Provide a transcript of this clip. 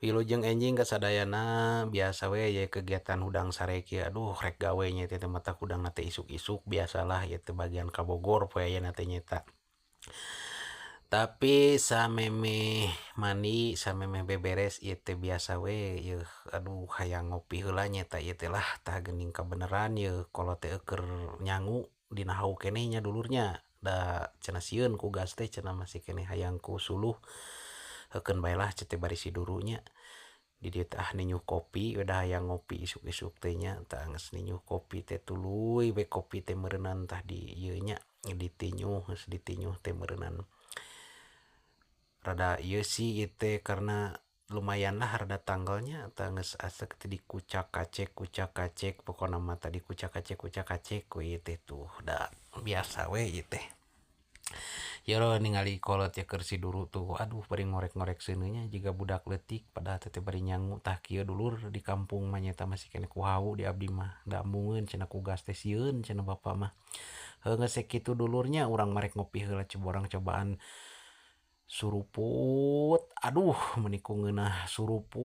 Wilujeng enjing kasadayana, biasa we ye kegiatan hudang sare kieu, aduh rek gawe nya teh matak hudangna teh isuk-isuk, biasalah ieu teh bagian ka Bogor poe ayeuna teh nyaeta. Tapi samemeh mandi, samemeh beberes ieu teh biasa we yeuh, aduh hayang ngopi heula nyaeta ieu teh lah. Tah geuning kabeneran yeuh kolot teh keur nyangu dina hawu keneh nya dulur nya, da cenah sieun ku gas teh cenah masih keneh hayang ku suluh. Heukeun bae lah ceu teh bari si duru nya. Di dieu teh ah ninyuh kopi we da hayang ngopi isuk-isuk teh nya. Tah geus ninyuh kopi teh tuluy we kopi teh meureunan tah di ieu nya ditinyuh, geus ditinyuh teh meureunan rada ieu sih ieu teh karena lumayan lah rada tanggal nya. Tah geus asek teh dikucak kacek kucak kacek, pokona mah tadi kucak kacek kucak kacek we ieu teh tuh da biasa we ieu teh. Ieu ningali kolot keur si duru tuh, aduh bari ngorek-ngorek seuneu nya jiga budak leutik padahal teh bari nyangu. Tah kieu dulur di kampung mah nyaeta masih keneh ku hawu di abdi mah, da embungeun cenah ku gas teh sieun cenah bapa mah. Heuh geus sakitu dulur nya, urang mah rek ngopi heula coba urang cobaan suruput, aduh meuni ku ngeunah suruput.